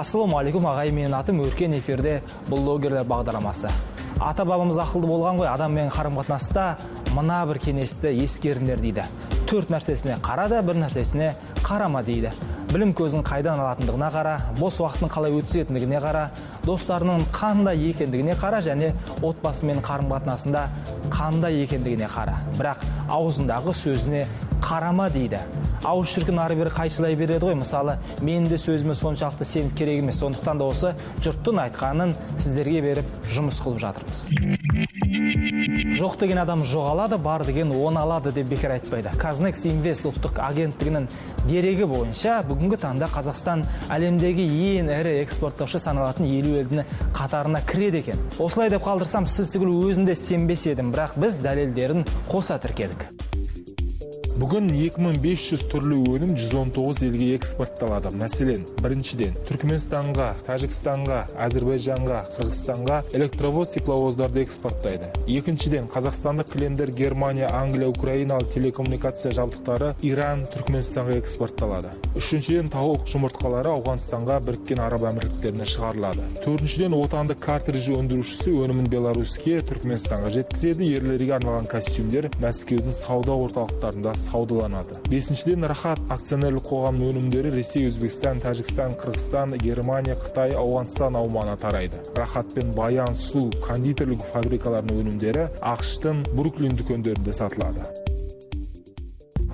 Ассалаумағалейкум, ағай, менің атым Өркен, эфирде блогерлер бағдарламасы. Ата бабамыз ақылды болған ғой, адаммен қарым қатынаста мына бір кеңесті ескеріңдер дейді. Төрт нәрсесіне қара да, бір нәрсесіне қарама дейді. Білім көзін қайдан алатындығына қара, бос уақытын қалай өткізетіндігіне қара, достарының қандай екендігіне қара және отбасымен қарым қатынасында қандай екендігіне қара. Бірақ аузындағы сөзіне қарама дейді. Ауыз шіркін ары бері қайшылай береді ғой. Мысалы, менің де сөзіме соншалықты сеніп керек емес. Сондықтан да осы жұрттың айтқанын сіздерге беріп жұмыс қылып жатырмыз. Жоқ деген адам жоғалады, бар деген оны алады деп бекер айтпайды. Казнекс Инвест ұлттық агенттігінің дерегі бойынша, бүгінгі таңда Қазақстан әлемдегі ең ірі экспорттаушы саналатын 50 елдің қатарына кіреді екен. Осылай деп қалдырсам, сіз түгіл өзім де сенбес едім, бірақ біз дәлелдерін қоса тіркедік. Бүгін 2500 түрлі өнім 119 елге экспортталады. Мәселен, біріншіден, Түркіменстанға, Тәжікстанға, Әзірбайжанға, Қырғызстанға электровоз, тепловоздарды экспорттайды. Екіншіден, қазақстандық кілемдер Германия, Англия, Украина, ал телекоммуникация жабдықтары Иран, Түркіменстанға экспортталады. Үшіншіден, тауық жұмыртқалары Ауғанстанға, Біріккен Араб Әмірліктеріне шығарылады. Төртіншіден, отандық картридж өндірушісі өнімін Беларуське, Түркіменстанға жеткізеді. Ерлерге арналған костюмдер Мәскеудің сауда орталықтарында саудаланады. Бесіншіден, Рахат акционерлік қоғамының өнімдері Ресей, Өзбекстан, Тәжікстан, Қырғызстан, Германия, Қытай, Ауғанстан аумағына тарайды. Рахат пен Баян Сұлу кондитерлік фабрикаларының өнімдері АҚШ-тың Бруклин дүкендерінде сатылады.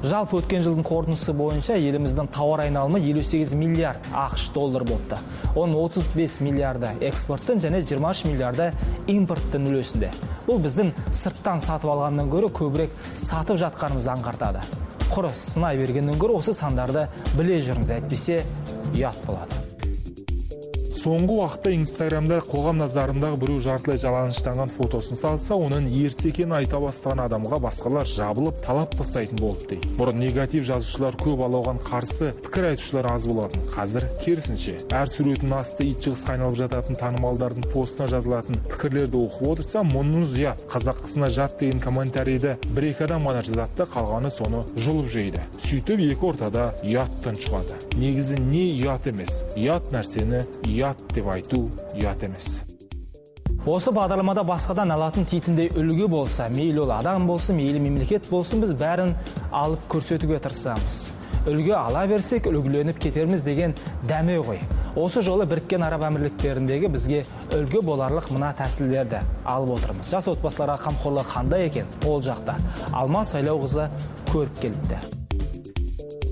Жалпы, өткен жылдың қорытындысы бойынша еліміздің тауар айналымы 58 миллиард АҚШ доллар болыпты. Оның 35 миллиарды экспорттың және 23 миллиарды импорттың үлесінде. Бұл біздің сырттан сатып алғаннан гөрі көбірек сатып жатқанымызды аңғартады. Құры сынай бергеннен гөрі осы сандарды біле жүріңіз, әйтпесе ұят болады. Соңғы уақытта Инстаграмда қоғам назарындағы біреу жартылай жалаңаштанған фотосын салса, оның ерсі екенін айта бастаған адамға басқалар жабылып, талап тастайтын болды дейді. Бұрын негатив жазушылар көп, ал оған қарсы пікір айтушылар аз болатын. Қазір керісінше. Әр суреттің асты ит жығысқа айналып жататын танымалдардың постына жазылатын пікірлерді оқып отырсам, мұныңыз ұят, қазақ қызына жат деген комментарийді бір екі адам ғана жазады да, қалғаны соны жұлып жейді. Сөйтіп екі ортада ұят тұншығады. Негізі не ұят емес? Ұят нәрсені ұят деп айту ұят емес. Осы бағдарламада басқадан алатын титімдей үлгі болса, мейлі ол адам болсын, мейлі мемлекет болсын, біз бәрін алып көрсетуге тырысамыз. Үлгі ала берсек, үлгіленіп кетерміз деген дәме ғой. Осы жолы Біріккен Араб Әмірліктеріндегі бізге үлгі боларлық мына тәсілдерді алып отырмыз. Жас отбасыларға қамқорлық қандай екен ол жақта? Алма Сайлауқызы көріп келіпті.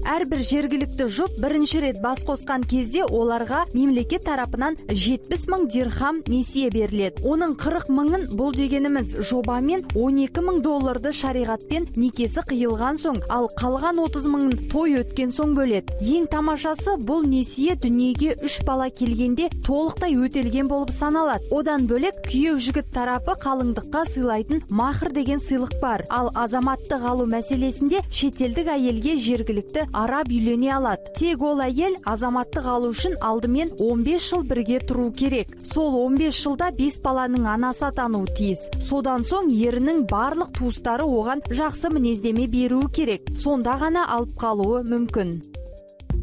Әрбір жергілікті жұп бірінші рет бас қосқан кезде оларға мемлекет тарапынан 70 мың дирхам несие беріледі. Оның 40 мыңын, бұл дегеніміз жобамен 12 мың долларды шариғатпен некесі қиылған соң, ал қалған 30 мыңын той өткен соң бөледі. Ең тамашасы, бұл несие дүниеге үш бала келгенде толықтай өтелген болып саналады. Одан бөлек, күйеу жігіт тарапы қалыңдыққа сыйлайтын махр деген сыйлық бар. Ал азаматтық алу мәселесінде шетелдік әйелге жергілікті араб үйлене алады. Тек ол әйел азаматтық алу үшін алдымен 15 жыл бірге тұру керек. Сол 15 жылда 5 баланың анасы атануы тиіс. Содан соң ерінің барлық туыстары оған жақсы мінездеме беруі керек. Сонда ғана алып қалуы мүмкін.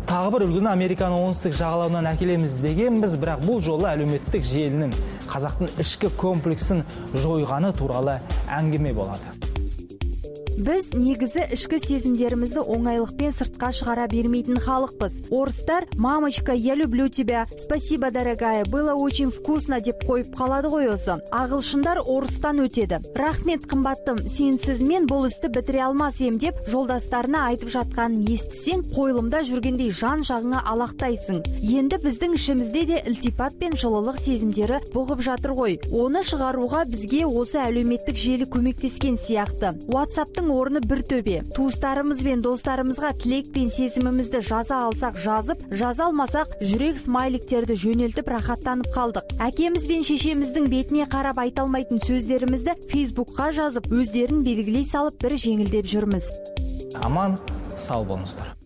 Тағы бір үлгіні Американың оңтүстік жағалауынан әкелеміз дегенбіз, бірақ бұл жолы әлеуметтік желінің қазақтың ішкі комплексін жойғаны туралы әңгіме болады. Біз негізі ішкі сезімдерімізді оңайлықпен сыртқа шығара бермейтін халықпыз. Орыстар «Мамочка, я люблю тебя», «Спасибо, дорогая, было очень вкусно» деп қойып қалады ғой. Осы ағылшындар орыстан өтеді. «Рахмет, қымбаттым, сенсіз мен бұл істі бітіре алмас ем» деп жолдастарына айтып жатқанын естісең, қойылымда жүргендей жан жағыңа алақтайсың. Енді біздің ішімізде де ілтипат пен жылылық сезімдері бұғып жатыр ғой. Оны шығаруға бізге осы әлеуметтік желі көмектескен сияқты. Ватсаптың орны бір төбе. Туыстарымыз бен достарымызға тілек пен сезімімізді жаза алсақ жазып, жаза алмасақ, жүрек смайликтерді жөнелтіп, рахаттанып қалдық. Әкеміз бен шешеміздің бетіне қарап айта алмайтын сөздерімізді Фейсбукқа жазып, өздерін белгілей салып, бір жеңілдеп жүрміз. Аман сау болыңыздар.